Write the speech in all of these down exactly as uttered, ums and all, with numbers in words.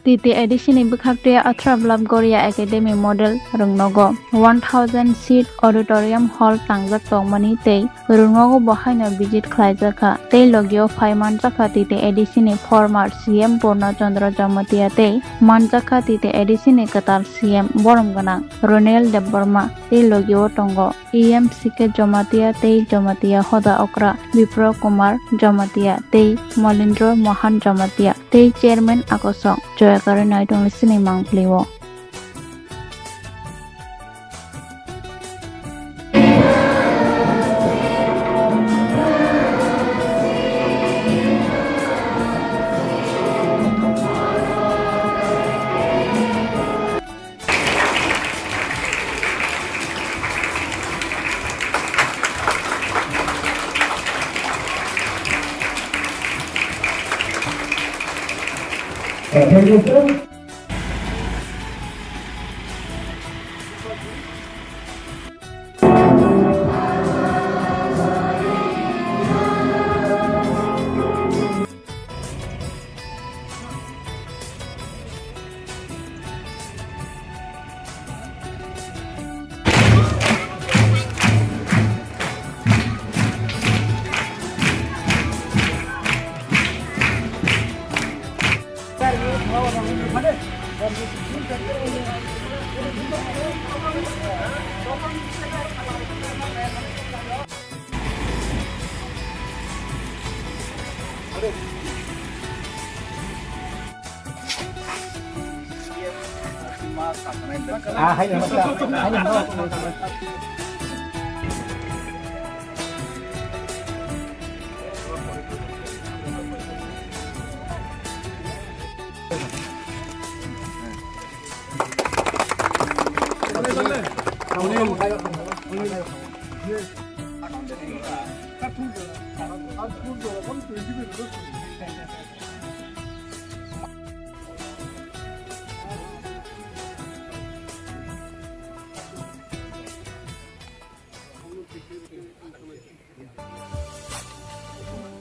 T T A D C ni bwkhak tei Athra Block Goria Academy Model Rungnogo one thousand seat auditorium hall tangjak tongmani tei Rungnogo bo haino visit khlaijakha tei logio phai manjakha T T A D C ni former C M Purna Chandra Jamatia tei manjakha T T A D C ni kwtal C M borom gwnang Ronel Debbarma tei logio tongo E M C K Jamatia tei Jamatia Hoda Okra Bipro Kumar Jamatia tei Molindro Mohan Jamatia tei Chairman Akosok Joyakari Naitongli sini mangpli o. Thank you, sir.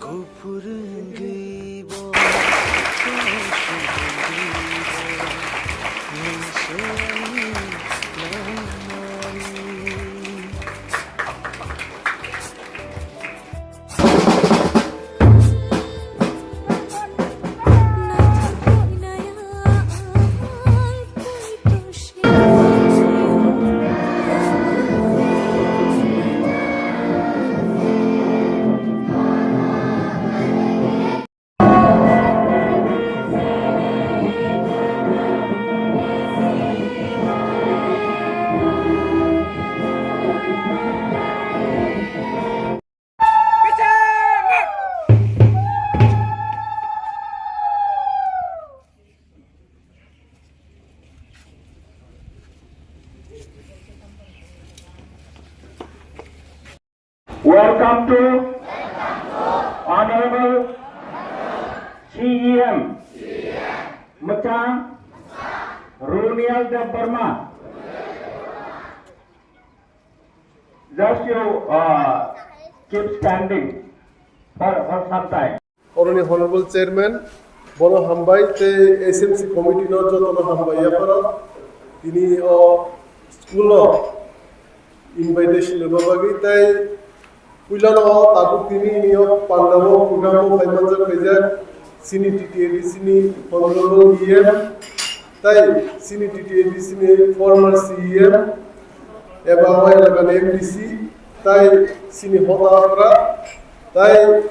Kuphur wngwi bo Welcome to Honorable C E M Mcha Runiel Debbarma. Just you, uh, keep standing for, for some time. Oroni Honorable Chairman, bono hambai tei S M C committee no jotono hambai yapharo. Tini o school o invitation rwna bagwi tei puilano o tabuk tini ni o pandao program o phai manjak khaijak chini T T A D C ni Honorable E M tei chini T T A D C ni former C E M eba o elaka ni M D C tei chini hoda okra tei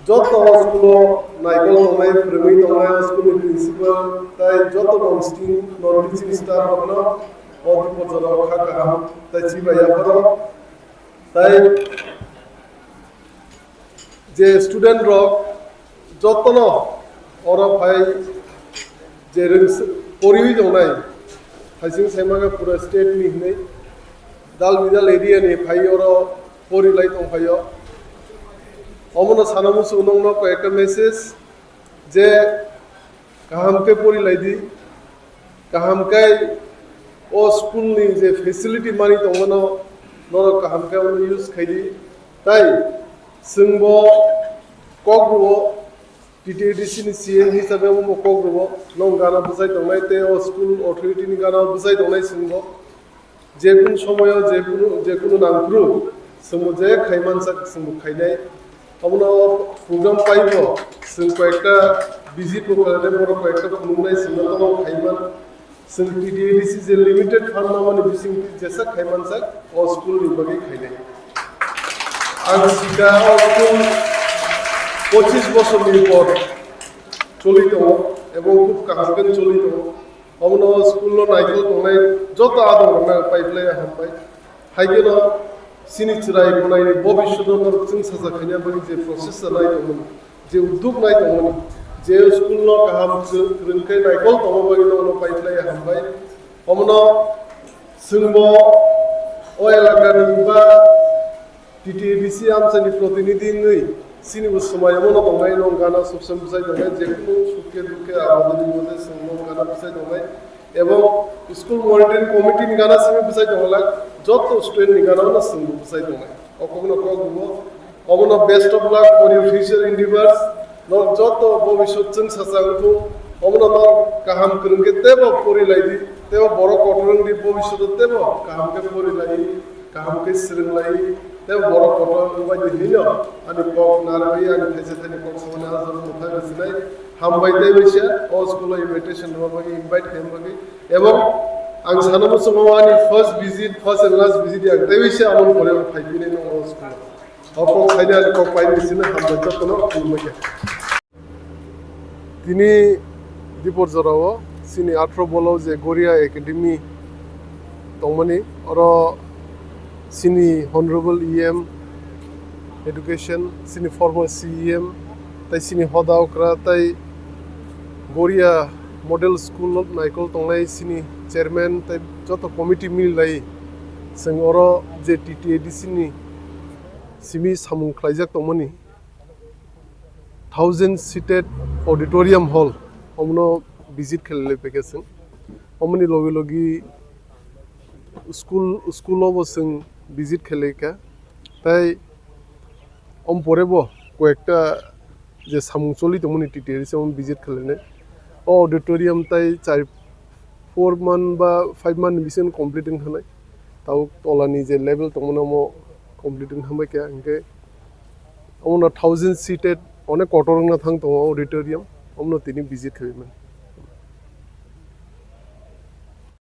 joto o school o naikol tongnai, phrwngwi tongnai o school ni principal tei joto non teaching, non teaching staff rokno o bipor jora o kha kaham tei chibai yapharo. Tei je student rok jotono oro phai je rwng poriwi tongnai, phaising saimaka pura state ni hinwi dal bidal area ni phai oro pori lai tong phaio. Omono sana muchung nongno koi ekta message je kaham khe pori lai di, kaham khe o school ni je facility mani tongmano norok kaham khe use khai di, tai chwngbo kok rwo. T T A D C ni C M hisabe omo kok rwo, nong gana bwsai tongnai tei o school authority ni gana bwsai tongnai chwngbo. Jekunu somoyo jekunu, jekunu nangkru chwngbo je khaimansak chwngbo khainai. Obono program paibo chwng koyekta visit bo khlainai, borok koyekta phunuknai chwngno tamo khaiman. Chwng T T A D C je limited fund namani bisingtwi jesa khaimansak o school ni bagwi khainai. Ang sika o school pochis bosorni por choli tongo ebong khub kaham khe choli tongo. Omono school no naikol tongnai joto adong rokno paiplai hambai. Haikhe no chini chwrai khwnaini bobishoto norok chwng sacha khaina bagwi je process chanai tongmani, je udduk nai tongmani, je school no kaham chwng kwrwng khe naikol tongma bagwi nono paiplai hambai. Omono chwngbo o elakani ba T T A D C amchaini protinidhi wngwi chini bo swmai omono tongnai, nong gana subsem bwsai tongnai, jekunu sukhe dukhe aboni mode chwng nong gana bwsai tongnai. Ebong school monitoring committee ni gana simi bwsai tonglak, joto student ni gana no chwng bwsai tongnai. O kokno kok rwo. Obono best of luck for your future endeavors. Norok joto bobisot chwng sacha wngthung. Obono norok kaham kwrwng khe teibo pori lai di, teibo borok kotor wng di, bobisoto teibo kaham khe pori lai, kaham khe swrwng lai, teibo borok kotor wng bai di hinwi no ani kok narwgwi ani thaisa thaini kok samani ajak mwthang rwchinai. Hambai tei waisa o school o invitation rwna bagwi, invite khaina bagwi. Ebong ang sana muchungo ani first visit, first and last visit ang tei waisa amoni pore phai phini no o school o. O kok saini ani kok paini sini hambai jotono khulumbai kha. Tini dipor jorao chini athro bolo je Goria Academy tongmani, oro chini Honorable E M Education, chini former C E M, tei chini hoda okra, tei Goria Model School naikol tongnai chini chairman, tei joto committee mililai chwng oro je T T A D C ni simi samung khlaijak tongmani thousand seated auditorium hall, omono visit khlailai paikha chwng. Omoni logi logi school, school o bo chwng visit khlaikha. Tai om pore bo koyekta je samung choli tongmani T T A D C omo visit khlainai. O auditorium tai char four month ba five month ni bisingo complete wng thanai. Tabuk tolani je level tongmani omo complete wng thanbai kha, hinkhe omono thousand seated onek kotor wngna thang tongo auditorium, omono tini visit khlaimani.